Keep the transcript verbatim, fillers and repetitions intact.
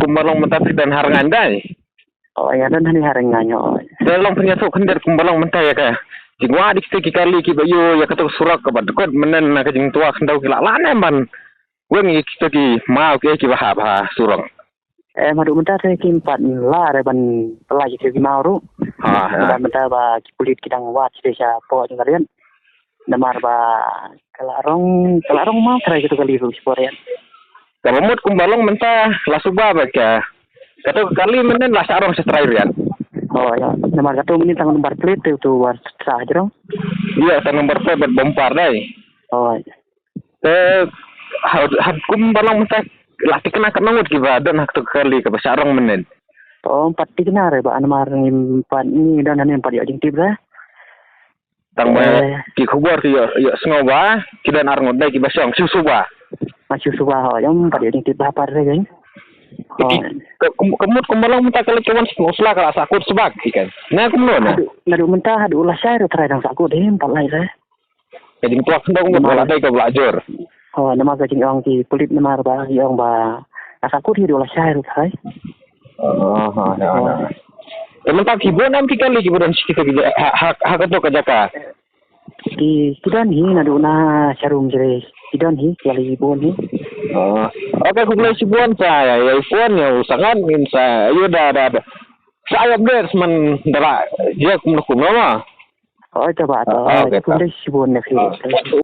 kumba long mynta phi don ha Rngaiñ dei. Oh, ïa don hangne ha Rngaiñ, oh. Te long phin ïathuh khyndiat kumba long mynta ïa ka jingwad ïa kita ki kali kiba ïoh ïa kato ka surok kaba dkut mynnin na ka jingtwa khyndew ki la lah ne em ban weng ïa kita ki maw kiei kiba hap ha surok. Em, haduh mynta te kim pat lah re ban pynlait ïa kita ki maw ruh. Ha, ha. Mynta, mynta ba ki pulit ki dang wad sha sha poh jong ka riat. Namar ba ka la rong, ka la rong maw trai kato ka kali ruh sha poh riat. Kaba mut kumba long mynta la suba ba ka, kato ka kali mynnin la shah rong sha trai riat. Oh, ïa. Namar kato mynnin tang number plate te uto uba shah jrong. Ïa, tang number plate bad bumper dei. Oh. Te ha, ha kumba long mynta la tikna katno ngut kiba don ha kato ka kali kaba shah rong mynnin? Oh, em pat tikna re ba namar ngim pat, ngi don hangne em pat ïoh jingtip re. Tang ba, eh, ki khubor ki ïoh, ïohsngew ba ki don ar ngut dei kiba shong shu suba. Ma shu suba, ho, em pat ïoh jingtip ba pat re jeng. Ki, ka, kum, ka mut kumba long mynta ka leit ka wan sla ka la sahkut sbak ki kan. Na kumno na? Haduh, naduh mynta haduh lashai ruh trai dang sahkut, em pat lait re. Ka jingtwa khyndew mut ba la dei kaba la jur. Oh, namar ka jingong ki pulit namar ba ki ong ba la sahkut hi haduh lashai ruh trai. Oh, ha, ha, ha. Te mynta ki bun em ki kali kiba don sha kita ki ja-, ha, ha, ha kato ka jaka. Ki, ki don hi naduh na Sharum jre. Ki don hi, ki kali ki bun hi. Oh. Okay, khublei shibun sa ïa, ïa i phone ïa u Sangat ngin sa ïoh da, da, da. Sa ïa update man da la ïa kumno kumno ma. Oh, to ba to. Ah, okay, khublei shibun ïa phi. Ah.